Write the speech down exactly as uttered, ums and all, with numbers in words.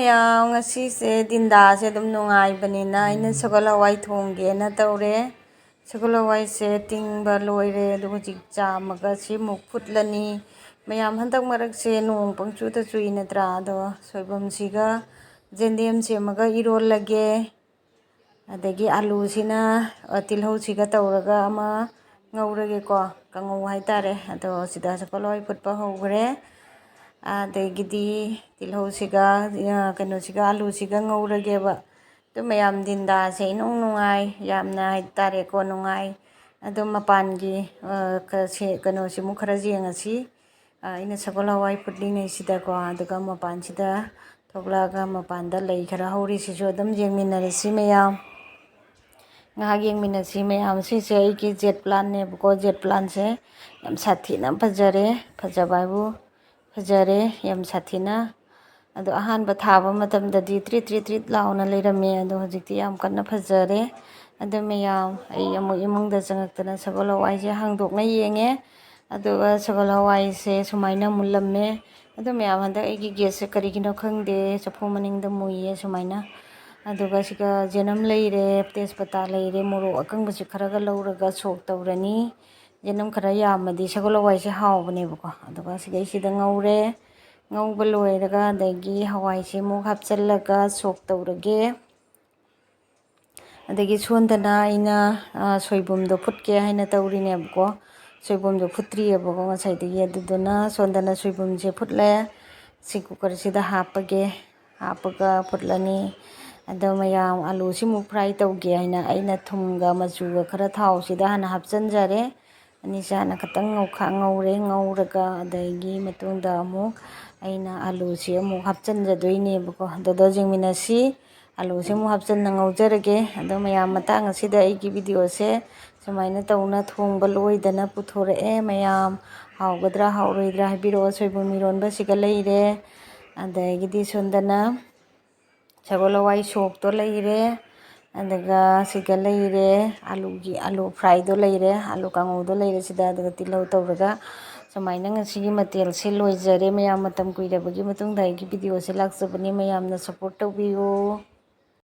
ꯃꯌꯥꯝ, ꯉꯁꯤꯁꯦ ꯗꯤꯟꯗꯥꯁꯦ ꯑꯗꯨꯝ ꯅꯨꯡꯉꯥꯏꯕꯅꯤꯅ ꯑꯩꯅ ꯁꯒꯣꯜ ꯍꯋꯥꯏ ꯊꯣꯡꯒꯦꯅ ꯇꯧꯔꯦ꯫ ꯁꯒꯣꯜ ꯍꯋꯥꯏꯁꯦ ꯇꯤꯡꯕ ꯂꯣꯏꯔꯦ, ꯑꯗꯨꯒ ꯍꯧꯖꯤꯛ ꯆꯥꯝꯃꯒ ꯁꯤꯃꯨꯛ ꯐꯨꯠꯂꯅꯤ꯫ ꯃꯌꯥꯝ, ꯍꯟꯗꯛ ꯃꯔꯛꯁꯦ ꯅꯣꯡ ꯄꯪꯆꯨꯗ ꯆꯨꯏ ꯅꯠꯇ꯭ꯔꯥ? ꯑꯗꯣ ꯁꯣꯏꯕꯨꯝꯁꯤꯒ ꯌꯦꯟꯗꯦꯝ ꯁꯦꯝꯃꯒ ꯏꯔꯣꯜꯂꯒꯦ꯫ ꯑꯗꯒꯤ ꯑꯂꯨꯁꯤꯅ, ꯑ, ꯇꯤꯜꯍꯧꯁꯤꯒ ꯇꯧꯔꯒ ꯑꯃ ꯉꯧꯔꯒꯦꯀꯣ, ꯀꯥꯡꯉꯧ ꯍꯥꯏꯇꯥꯔꯦ꯫ ꯑꯗꯣ ꯁꯤꯗ ꯁꯒꯣꯜ ꯍꯋꯥꯏ ꯐꯨꯠꯄ ꯍꯧꯈ꯭ꯔꯦ꯫ ꯑꯗꯒꯤꯗꯤ ꯇꯤꯜꯍꯧꯁꯤꯒ, ꯑ, ꯀꯩꯅꯣꯁꯤꯒ, ꯑꯂꯨꯁꯤꯒ ꯉꯧꯔꯒꯦꯕ꯫ ꯑꯗꯨ ꯃꯌꯥꯝ, ꯗꯤꯟꯗꯥꯁꯦ ꯏꯅꯨꯡ ꯅꯨꯡꯉꯥꯏ, ꯌꯥꯝꯅ ꯍꯥꯏꯇꯥꯔꯦꯀꯣ, ꯅꯨꯡꯉꯥꯏ꯫ ꯑꯗꯣ ꯃꯄꯥꯟꯒꯤ, ꯑ, ꯀ-, ꯁꯦ-, ꯀꯩꯅꯣꯁꯤꯃꯨꯛ ꯈꯔ ꯌꯦꯡꯉꯁꯤ꯫ ꯑ, ꯑꯩꯅ ꯁꯒꯣꯜ ꯍꯋꯥꯏ ꯐꯨꯠꯂꯤꯉꯩꯁꯤꯗꯀꯣ, ꯑꯗꯨꯒ ꯃꯄꯥꯟꯁꯤꯗ ꯊꯣꯛꯂꯛꯑꯒ ꯃꯄꯥꯟꯗ ꯂꯩ ꯈꯔ ꯍꯧꯔꯤꯁꯤꯁꯨ ꯑꯗꯨꯝ ꯌꯦꯡꯃꯤꯟꯅꯔꯁꯤ ꯃꯌꯥꯝ꯫ ꯉꯥꯏꯍꯥꯛ ꯌꯦꯡꯃꯤꯟꯅꯁꯤ ꯃꯌꯥꯝ꯫ ꯁꯤꯁꯦ ꯑꯩꯒꯤ ꯖꯦꯠ ꯄ꯭ꯂꯥꯟꯅꯦꯕꯀꯣ꯫ ꯖꯦꯠ ꯄ꯭ꯂꯥꯟꯁꯦ ꯌꯥꯝ ꯁꯥꯊꯤꯅ ꯐꯖꯔꯦ꯫ ꯐꯖꯕ ꯍꯥꯏꯕꯨ ꯐꯖꯔꯦ, ꯌꯥꯝ ꯁꯥꯊꯤꯅ꯫ ꯑꯗꯣ ꯑꯍꯥꯟꯕ ꯊꯥꯕ ꯃꯇꯝꯗꯗꯤ ꯇ꯭ꯔꯤꯠ ꯇ꯭ꯔꯤꯠ ꯇ꯭ꯔꯤꯠ ꯂꯥꯎꯅ ꯂꯩꯔꯝꯃꯦ꯫ ꯑꯗꯣ ꯍꯧꯖꯤꯛꯇꯤ ꯌꯥꯝ ꯀꯟꯅ ꯐꯖꯔꯦ꯫ ꯑꯗꯣ ꯃꯌꯥꯝ, ꯑꯩ ꯑꯃꯨꯛ ꯏꯃꯨꯡꯗ ꯆꯪꯉꯛꯇꯅ ꯁꯒꯣꯜ ꯍꯋꯥꯏꯁꯦ ꯍꯥꯡꯗꯣꯛꯅ ꯌꯦꯡꯉꯦ꯫ ꯑꯗꯨꯒ ꯁꯒꯣꯜ ꯍꯋꯥꯏꯁꯦ ꯁꯨꯃꯥꯏꯅ ꯃꯨꯜꯂꯝꯃꯦ꯫ ꯑꯗꯣ ꯃꯌꯥꯝ, ꯍꯟꯗꯛ ꯑꯩꯒꯤ ꯒꯦꯁꯁꯦ ꯀꯔꯤꯒꯤꯅꯣ ꯈꯪꯗꯦ, ꯆꯐꯨ ꯃꯅꯤꯡꯗ ꯃꯨꯏꯌꯦ ꯁꯨꯃꯥꯏꯅ꯫ ꯑꯗꯨꯒ ꯁꯤꯒ ꯆꯅꯝ ꯂꯩꯔꯦ, ꯇꯦꯖꯄꯇꯥ ꯂꯩꯔꯦ, ꯃꯣꯔꯣꯛ ꯑꯀꯪꯕꯁꯦ ꯈꯔꯒ ꯂꯧꯔꯒ ꯁꯣꯛ ꯇꯧꯔꯅꯤ꯫ ꯆꯅꯝ ꯈꯔ ꯌꯥꯝꯃꯗꯤ ꯁꯒꯣꯜ ꯍꯋꯥꯏꯁꯦ ꯍꯥꯎꯕꯅꯦꯕꯀꯣ꯫ ꯑꯗꯨꯒ ꯁꯤꯗꯩꯁꯤꯗ ꯉꯧꯔꯦ꯫ ꯉꯧꯕ ꯂꯣꯏꯔꯒ ꯑꯗꯒꯤ ꯍꯋꯥꯏꯁꯦ ꯑꯃꯨꯛ ꯍꯥꯞꯆꯤꯜꯂꯒ ꯁꯣꯛ ꯇꯧꯔꯒꯦ꯫ ꯑꯗꯒꯤ ꯁꯣꯝꯗꯅ ꯑꯩꯅ, ꯑ, ꯁꯣꯏꯕꯨꯝꯗꯣ ꯐꯨꯠꯀꯦ ꯍꯥꯏꯅ ꯇꯧꯔꯤꯅꯦꯕꯀꯣ꯫ ꯁꯣꯏꯕꯨꯝꯗꯣ ꯐꯨꯠꯇ꯭ꯔꯤꯑꯕꯀꯣ ꯉꯁꯥꯏꯗꯒꯤ꯫ ꯑꯗꯨꯗꯨꯅ ꯁꯣꯝꯗꯅ ꯁꯣꯏꯕꯨꯝꯁꯦ ꯐꯨꯠꯂꯦ꯫ ꯁꯤ ꯀꯨꯀꯔꯁꯤꯗ ꯍꯥꯞꯄꯒꯦ꯫ ꯍꯥꯞꯄꯒ ꯐꯨꯠꯂꯅꯤ꯫ ꯑꯗꯣ ꯃꯌꯥꯝ, ꯑꯂꯨꯁꯤꯃꯨꯛ ꯐ꯭ꯔꯥꯏ ꯇꯧꯒꯦ ꯍꯥꯏꯅ ꯑꯩꯅ ꯊꯨꯝꯒ ꯃꯆꯨꯒ ꯈꯔ ꯊꯥꯎꯁꯤꯗ ꯍꯥꯟꯅ ꯍꯥꯞꯆꯤꯟꯖꯔꯦ꯫ ꯑꯅꯤꯁꯦ ꯍꯥꯟꯅ ꯈꯤꯇꯪ ꯉꯧꯈꯥ-, ꯉꯧꯔꯦ꯫ ꯉꯧꯔꯒ ꯑꯗꯒꯤ ꯃꯇꯨꯡꯗ ꯑꯃꯨꯛ ꯑꯩꯅ ꯑꯂꯨꯁꯤ ꯑꯃꯨꯛ ꯍꯥꯞꯆꯤꯟꯖꯗꯣꯏꯅꯦꯕꯀꯣ꯫ ꯑꯗꯨꯗ ꯌꯦꯡꯃꯤꯟꯅꯁꯤ꯫ ꯑꯂꯨꯁꯦ ꯑꯃꯨꯛ ꯍꯥꯞꯆꯤꯟꯅ ꯉꯧꯖꯔꯒꯦ꯫ ꯑꯗꯣ ꯃꯌꯥꯝ, ꯃꯇꯥꯡ ꯑꯁꯤꯗ ꯑꯩꯒꯤ ꯚꯤꯗꯤꯑꯣꯁꯦ ꯁꯨꯃꯥꯏꯅ ꯇꯧꯅ ꯊꯣꯡꯕ ꯂꯣꯏꯗꯅ ꯄꯨꯊꯣꯔꯛꯑꯦ꯫ ꯃꯌꯥꯝ, ꯍꯥꯎꯒꯗ꯭ꯔꯥ ꯍꯥꯎꯔꯣꯏꯗ꯭ꯔꯥ ꯍꯥꯏꯕꯤꯔꯛꯑꯣ꯫ ꯁꯣꯏꯕꯨꯝ ꯏꯔꯣꯟꯕꯁꯤꯒ ꯂꯩꯔꯦ꯫ ꯑꯗꯒꯤꯗꯤ ꯁꯣꯝꯗꯅ ꯁꯒꯣꯜ ꯍꯋꯥꯏ ꯁꯣꯛꯇꯣ ꯂꯩꯔꯦ꯫ ꯑꯗꯨꯒ ꯁꯤꯒ ꯂꯩꯔꯦ, ꯑꯂꯨꯒꯤ, ꯑꯂꯨ fryꯗꯣ ꯂꯩꯔꯦ, ꯑꯂꯨ ꯀꯥꯡꯉꯧꯗꯣ ꯂꯩꯔꯦ ꯁꯤꯗ, ꯑꯗꯨꯒ ꯇꯤꯜꯍꯧ ꯇꯧꯔꯒ ꯁꯨꯃꯥꯏꯅ ꯉꯁꯤꯒꯤ ꯃꯊꯦꯜꯁꯦ ꯂꯣꯏꯖꯔꯦ꯫ ꯃꯌꯥꯝ ꯃꯇꯝ ꯀꯨꯏꯔꯕꯒꯤ ꯃꯇꯨꯡꯗ ꯑꯩꯒꯤ videoꯁꯦ ꯂꯥꯛꯆꯕꯅꯤ, ꯃꯌꯥꯝꯅ support ꯇꯧꯕꯤꯌꯨ꯫